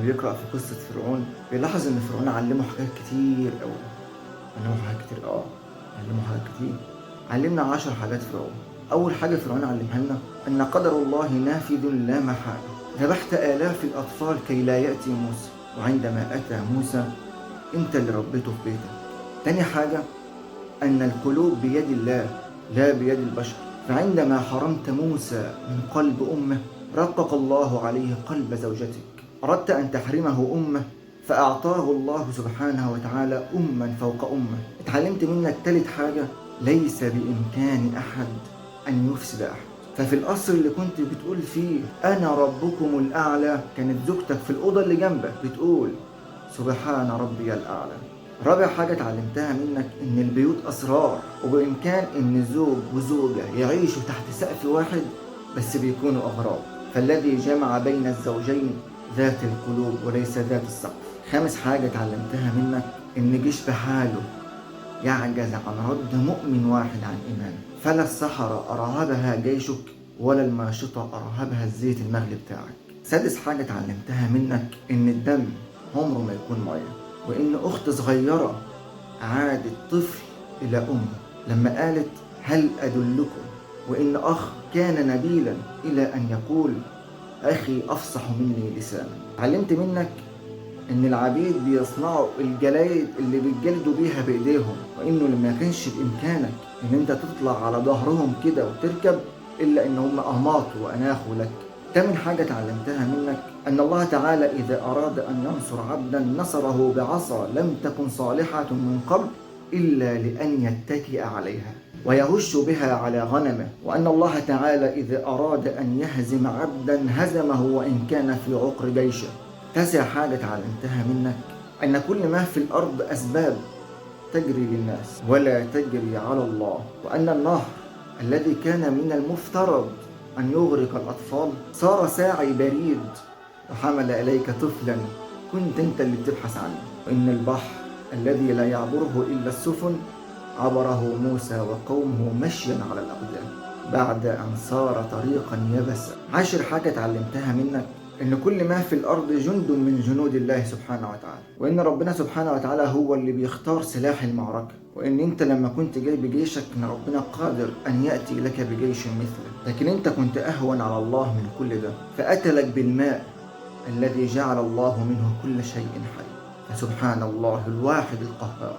بيقرأ في قصة فرعون بيلاحظ إن فرعون علمه حاجات كتير أوي، علمه حاجات كتير، علمه حاجات كتير. علمنا 10 حاجات فرعون. أول حاجة فرعون علمها لنا أن قدر الله نافذ لا محالة. ذبحت آلاف الأطفال كي لا يأتي موسى، وعندما أتى موسى أنت اللي ربيته في بيتك. تاني حاجة أن القلوب بيد الله لا بيد البشر، فعندما حرمت موسى من قلب أمه رقق الله عليه قلب زوجتك. أردت أن تحرمه أمه فأعطاه الله سبحانه وتعالى أما فوق أمه. اتعلمت منك تالت حاجة، ليس بإمكان أحد أن يفسد أحد. ففي القصر اللي كنت بتقول فيه أنا ربكم الأعلى، كانت زوجتك في الأوضة اللي جنبك بتقول سبحان ربي الأعلى. رابع حاجة اتعلمتها منك إن البيوت أسرار، وبإمكان إن زوج وزوجة يعيشوا تحت سقف واحد بس بيكونوا أغراب، فالذي جمع بين الزوجين ذات القلوب وليس ذات السقف. خامس حاجة اتعلمتها منك إن جيش بحاله يعجز عن رد مؤمن واحد عن إيمانه، فلا السحرة أرهبها جيشك ولا الماشطة أرهبها الزيت المغلي بتاعك. سادس حاجة اتعلمتها منك إن الدم عمره ما يكون مية، وإن أخت صغيرة عادت طفل إلى أمه لما قالت هل أدلكم، وإن أخ كان نبيلا إلى أن يقول أخي أفصح مني لسانا. علمت منك إن العبيد بيصنعوا الجلايد اللي بيتجلدوا بيها بإيديهم، وإنه لما كانش بإمكانك إن أنت تطلع على ظهرهم كده وتركب إلا إن هم أماطوا وأناخوا لك. تامن حاجة اتعلمتها منك أن الله تعالى إذا أراد أن ينصر عبدا نصره بعصا لم تكن صالحة من قبل إلا لأن يتكئ عليها ويهش بها على غنمه، وأن الله تعالى إذا أراد أن يهزم عبدا هزمه وإن كان في عقر جيشه. تاسع حاجة اتعلمتها منك أن كل ما في الأرض أسباب تجري للناس ولا تجري على الله، وأن النهر الذي كان من المفترض أن يغرق الأطفال صار ساعي بريد وحمل إليك طفلا كنت أنت اللي بتبحث عنه، وإن البحر الذي لا يعبره إلا السفن عبره موسى وقومه مشيا على الأقدام بعد أن صار طريقا يبسا. عاشر حاجة اتعلمتها منك إن كل ما في الأرض جند من جنود الله سبحانه وتعالى، وإن ربنا سبحانه وتعالى هو اللي بيختار سلاح المعركة، وإن أنت لما كنت جاي بجيشك إن ربنا قادر أن يأتي لك بجيش مثله، لكن أنت كنت أهون على الله من كل ده فأتلك بالماء الذي جعل الله منه كل شيء حي. فسبحان الله الواحد القهار.